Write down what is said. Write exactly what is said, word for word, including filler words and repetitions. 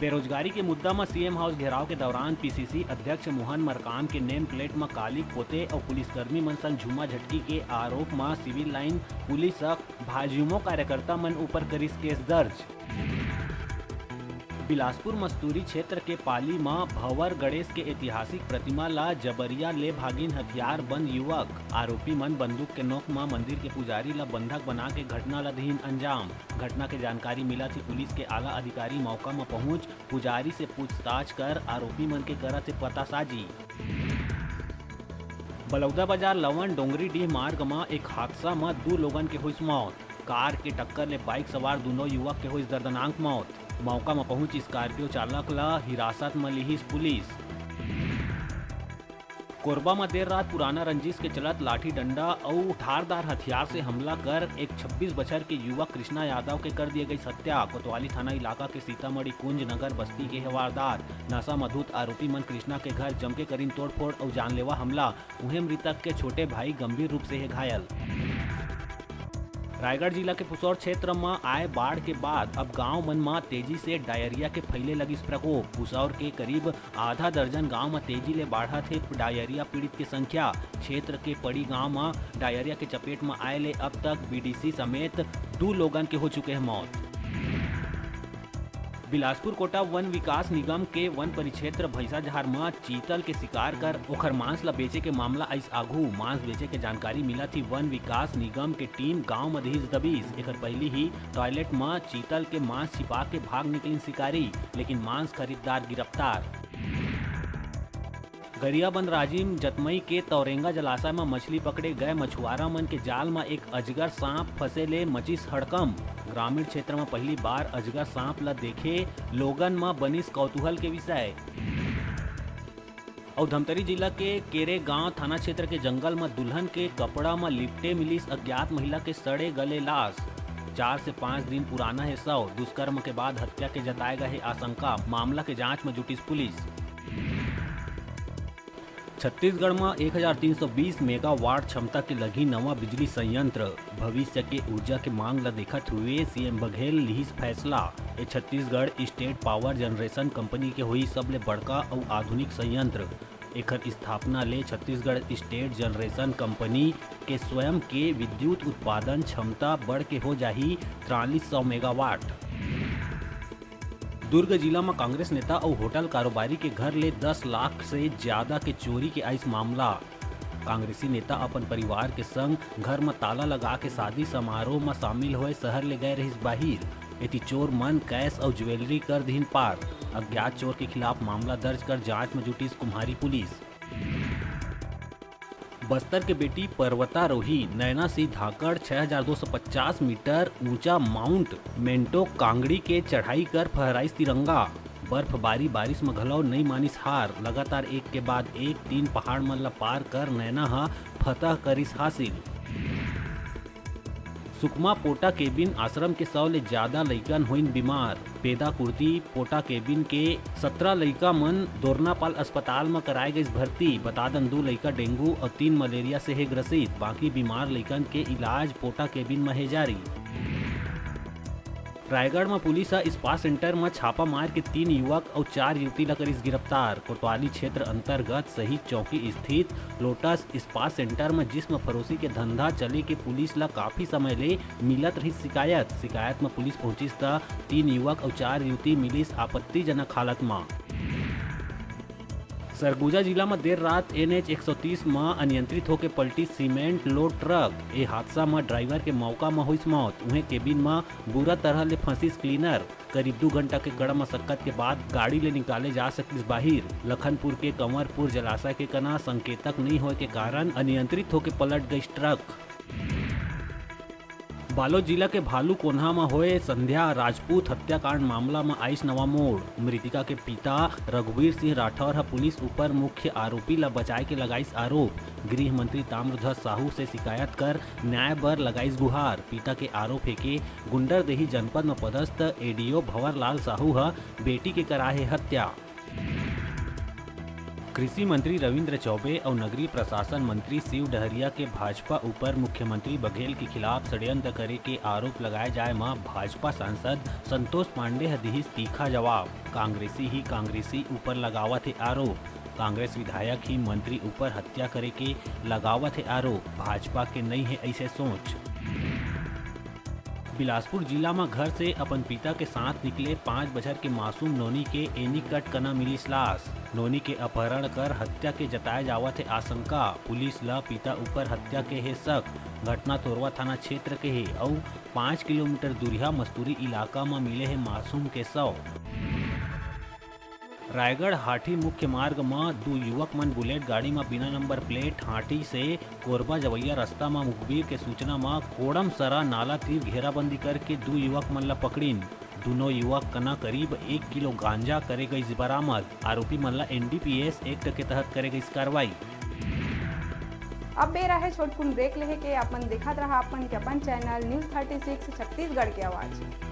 बेरोजगारी के मुद्दा म सीएम हाउस घेराव के दौरान पीसीसी अध्यक्ष मोहन मरकाम के नेम प्लेट म काली पोते अउ पुलिसकर्मी मन संग झूमा झटकी के आरोप म सिविल लाइन पुलिस ह भाजयुमो कार्यकर्ता मन ऊपर करिस केस दर्ज। बिलासपुर मस्तूरी क्षेत्र के पाली म भंवर गणेश के ऐतिहासिक प्रतिमा ला जबरिया ले भागिन हथियार बंद युवक। आरोपी मन बंदूक के नोक म मंदिर के पुजारी ला बंधक बना के घटना ला दीन अंजाम। घटना के जानकारी मिलत ही पुलिस के आला अधिकारी मौका म पहुंच पुजारी से पूछताछ कर आरोपी मन के करत हे पतासाजी। बलौदाबाजार लवन डोंगरीडीह मार्ग म एक हादसा म दू लोगन के होइस मौत। कार के टक्कर ले बाइक सवार दूनों युवक के होइस दर्दनाक मौत। मौका म पहुंच स्कॉर्पियो चालक ल हिरासत म लिहिस पुलिस। कोरबा म देर रात पुराना रंजिश के चलत लाठी डंडा अउ धारदार हथियार से हमला कर एक छब्बीस बछर के युवक कृष्णा यादव के कर दिए गई हत्या। कोतवाली थाना इलाका के सीतामढ़ी कुंज नगर बस्ती के हे वारदात। नशा म धुत आरोपी मन कृष्णा के घर जमके करिन तोड़फोड़ अउ जानलेवा हमला। उहें मृतक के छोटे भाई गंभीर रूप से हे घायल। रायगढ़ जिला के पुसौर क्षेत्र म आए बाढ़ के बाद अब गांव मन म तेजी से डायरिया के फैले लगिस प्रकोप। पुसौर के करीब आधा दर्जन गांव म तेजी ले बाढ़त हे डायरिया पीड़ित के संख्या। क्षेत्र के पड़ी गांव म डायरिया के चपेट म आए ले अब तक बीडीसी समेत दू लोगन के हो चुके हे मौत। बिलासपुर कोटा वन विकास निगम के वन परिक्षेत्र भैंसाझार म चीतल के शिकार कर ओखर मांस ल बेचे के मामला आइस आघू। मांस बेचे के जानकारी मिलत ही वन विकास निगम के टीम गांव म दिहिस दबीस। एखर पहिली ही टॉयलेट म चीतल के मांस छिपा के भाग निकलिन शिकारी, लेकिन मांस खरीददार गिरफ्तार। गरियाबंद राजिम जतमई के तौरेंगा जलाशय म मछली पकड़े गए मछुआरा मन के जाल म एक अजगर सांप फंसे ले मचिस हड़कंप। ग्रामीण क्षेत्र म पहली बार अजगर सांप ल देखे लोगन म बनिस कौतूहल के विषय। अउ धमतरी जिला के केरेगांव थाना क्षेत्र के जंगल म दुल्हन के कपड़ा म लिपटे मिलिस अज्ञात महिला के सड़े गले लाश। चार से पाँच दिन पुराना हे शव। दुष्कर्म के बाद हत्या के जताए गए हे आशंका। मामला के जांच म जुटिस पुलिस। छत्तीसगढ़ म एक हजार तीन सौ बीस मेगावाट क्षमता के लगही नवा बिजली संयंत्र। भविष्य के ऊर्जा के मांग ल देखत हुए सीएम बघेल लिहिस फैसला। ए Chhattisgarh state power generation company के होही सबले बड़का अउ आधुनिक संयंत्र। एखर स्थापना ले छत्तीसगढ़ स्टेट जनरेशन कंपनी के स्वयं के विद्युत उत्पादन क्षमता बढ़ के हो जाही तिरालीस सौ मेगावाट। दुर्ग जिला म कांग्रेस नेता अउ होटल कारोबारी के घर ले दस लाख से ज्यादा के चोरी के आइस मामला। कांग्रेसी नेता अपन परिवार के संग घर म ताला लगा के शादी समारोह म शामिल होए शहर ले गए रहिस बाहिर। एती चोर मन कैश अउ ज्वेलरी कर दिहिन पार। अज्ञात चोर के खिलाफ मामला दर्ज कर जांच म जुटिस कुम्हारी पुलिस। बस्तर के बेटी पर्वतारोही नैना सिंह धाकड़ छह हजार दो सौ पचास मीटर ऊंचा माउंट मेंटो कांगड़ी के चढ़ाई कर फहराइस तिरंगा। बर्फबारी बारिश म घलौ नइ मानिस हार, लगातार एक के बाद एक तीन पहाड़ मन ल पार कर नैना ह फतह करिस हासिल। सुकमा पोटा केबिन आश्रम के सौ ले ज्यादा लइकन होइन बीमार। पेदा कुर्ती पोटा केबिन के सत्रह लइका मन दोरनापाल अस्पताल म कराए गइस भर्ती। बता दन, दू लइका डेंगू अउ तीन मलेरिया से हे ग्रसित। बाकी बीमार लइकन के इलाज पोटा केबिन म हे जारी। रायगढ़ म पुलिस ह स्पा सेंटर म छापा मार के तीन युवक अउ चार युवती ल करिस गिरफ्तार। कोतवाली क्षेत्र अंतर्गत शहीद चौकी स्थित लोटस स्पा सेंटर म जिस्म फरोशी के धंधा चले के पुलिस ल काफी समय ले मिलत रहिस शिकायत। शिकायत म पुलिस पहुंचिस त तीन युवक अउ चार युवती मिलिस आपत्तिजनक हालत म। सरगुजा जिला म देर रात एनएच एक सौ तीस म अनियंत्रित होके पलटिस सीमेंट लोड ट्रक। ए हादसा म ड्राइवर के मौका म होइस मौत। उहें केबिन म बुरा तरह ले फंसिस क्लीनर। करीब दू घंटा के कड़ा मशक्कत के बाद गाड़ी ले निकाले जा सकिस बाहिर। लखनपुर के कंवरपुर जलाशय के कना संकेतक नइ होए के कारण अनियंत्रित होके पलट गइस ट्रक। बालोद जिला के भालू कोन्हा म होए संध्या राजपूत हत्याकांड मामला म आइस नवा मोड़। मृतिका के पिता रघुवीर सिंह राठौर ह पुलिस ऊपर मुख्य आरोपी ल बचाए के लगाइस आरोप। गृह मंत्री ताम्रध्वज साहू से शिकायत कर न्याय बर लगाइस गुहार। पिता के आरोप हे के गुंडरदेही जनपद म पदस्थ एडीओ भंवरलाल साहू ह बेटी के कराए हे हत्या। कृषि मंत्री रविंद्र चौबे अउ नगरीय प्रशासन मंत्री शिव डहरिया के भाजपा ऊपर मुख्यमंत्री बघेल के खिलाफ षड्यंत्र करे के आरोप लगाए जाए म भाजपा सांसद संतोष पांडे ह दिहिस तीखा जवाब। कांग्रेसी ही कांग्रेसी ऊपर लगावत हे आरोप। कांग्रेस विधायक ही मंत्री ऊपर हत्या करे के लगावत हे आरोप। भाजपा के नइ हे अइसे सोच। बिलासपुर जिला म घर से अपन पिता के साथ निकले पाँच बछर के मासूम नोनी के एनीकट कना मिलिस लाश। नोनी के अपहरण कर हत्या के जताए जावत हे आशंका। पुलिस ल पिता ऊपर हत्या के हे शक। घटना तोरवा थाना क्षेत्र के हे अउ पाँच किलोमीटर दूरिहा मस्तूरी इलाका म मिले हे मासूम के शव। रायगढ़ हाटी मुख्य मार्ग म दू युवक मन बुलेट गाड़ी म बिना नंबर प्लेट हाटी से कोरबा जवैया रस्ता म मुखबिर के सूचना म कोड़मसरा नाला तीर घेराबंदी करके दू युवक मन ल पकड़िन। दूनों युवक कना करीब एक किलो गांजा करे गइस बरामद। आरोपी मन ल एनडीपीएस एक्ट के तहत करे गइस कार्रवाई। अब बेरा हे छोटकुन ब्रेक लेहे के। अपन देखत रहा अपन के अपन channel news thirty six Chhattisgarh के आवाज़।